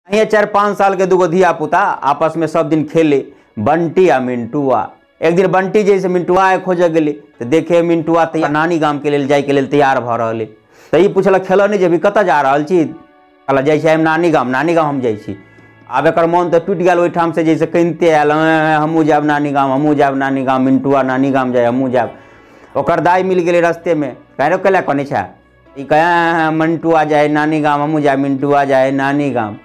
ये 4-5 साल के दूगो धिया पुता आपस में सब दिन खेले, बंटी आ मिंटुआ। एक दिन बंटी जैसे मिंटुआ खोजे गेली तो देखे मिंटुआ तैयार नानी गाम के लेल जाय के लेल तैयार भ रहल। तो ई पुछलक खेल नहीं जेबी, कतऽ जा रहल छी? कहलक जाइ छी हम नानी गाम, नानी गाम हम जाइ छी। आब एकर मन तो टूटि गेल ओहिठाम से, जैसे कनिते आयल हमहूँ जायब नानी गाम, हमहूँ जायब नानी गाम, मिंटुआ नानी गाम जाय हमहूँ जायब। ओकर दाइ मिल गेलै रस्ते में, कहे कैला कनै छै? ई कहे मिंटुआ जाय नानी गाम, हमहूँ जायब, मिंटुआ जाय नानी गाम।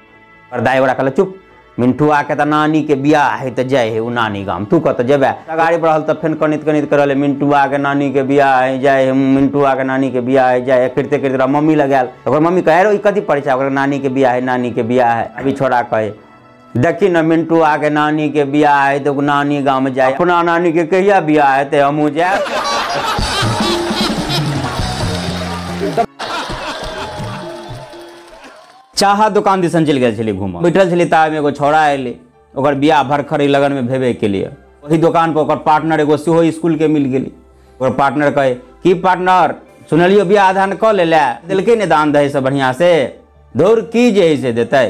ओकर दाइ ओकरा कहलक चुप, मिंटुआ के तो नानी के बियाह है तो जाय है उ नानी गाम, तू कतऽ जेबे? गाड़ी पर रहल तऽ फेन कनैत कनैत करल, मिंटुआ के नानी के बियाह है जाय है, मिंटुआ के नानी के बियाह है जाय है। करिते करिते ओकरा मम्मी लग आयल। ओकर मम्मी कहे रे ई कथी पढ़ै छै? ओकरा नानी के बियाह है, नानी के बियाह है। अभी छोड़ा कहे देखी न मिंटुआ के नानी के बियाह है तो नानी गाम जाय, अपना नानी के कहिया बियाह हेतै हमहूँ जायब। चाह दुकान दिसन चलि गेल छलियै घूमऽ, बैठल छलियै ताबे एगो छौड़ा एलै, ओकर बियाह भरखरी लगन में भेबे केलियै। ओही दुकान पर ओकर पार्टनर एगो सेहो स्कूल के मिल गेलै। ओकर पार्टनर कहे की पार्टनर सुनलियो बियाह दान कऽ लेले, देलकै ने दान दहेज सब बढ़िया से? धौर की जे है से देतै,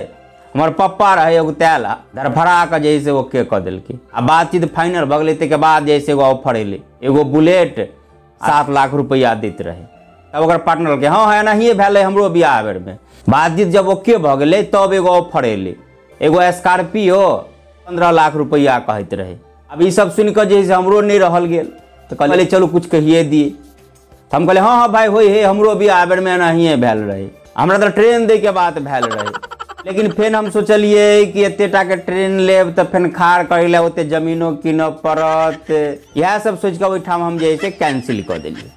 हमर पप्पा रहे एगो तैल धरफड़ा कऽ जे है से ओके कऽ देलकै। आ बातचीत फाइनल भऽ गेलै। ताहिके बाद जे है से एगो ऑफर एलै, एगो बुलेट 7 लाख रुपैआ दैत रहै। तब ओकर पार्टनर कहलकै हँ हँ एनाहिए भेलै हमरो बियाह बेरमे। बातचीत जब ओके भऽ गेलै तब एगो ऑफर एलै, एगो स्कॉर्पियो 15 लाख रुपैआ कहैत रहै। अब ई सब सुनि कऽ जे है से हमरो नहि रहल गेल, तऽ कहलियै चलू कुछ कहिए दिए। तऽ हम कहलियै हँ हँ भाय होइ हे, हमरो बियाह बेरमे एनाहिए भेल रहै, हमरा तऽ ट्रेन दैके बात भेल रहै। लेकिन फेन हम सोचलियै कि एते टाके ट्रेन लेब तऽ फेन खाड़ करै लए ओते जमीनो कीनऽ पड़त। इएह सब सोचि कऽ ओहिठाम हम जे है से कैंसिल कऽ देलियै।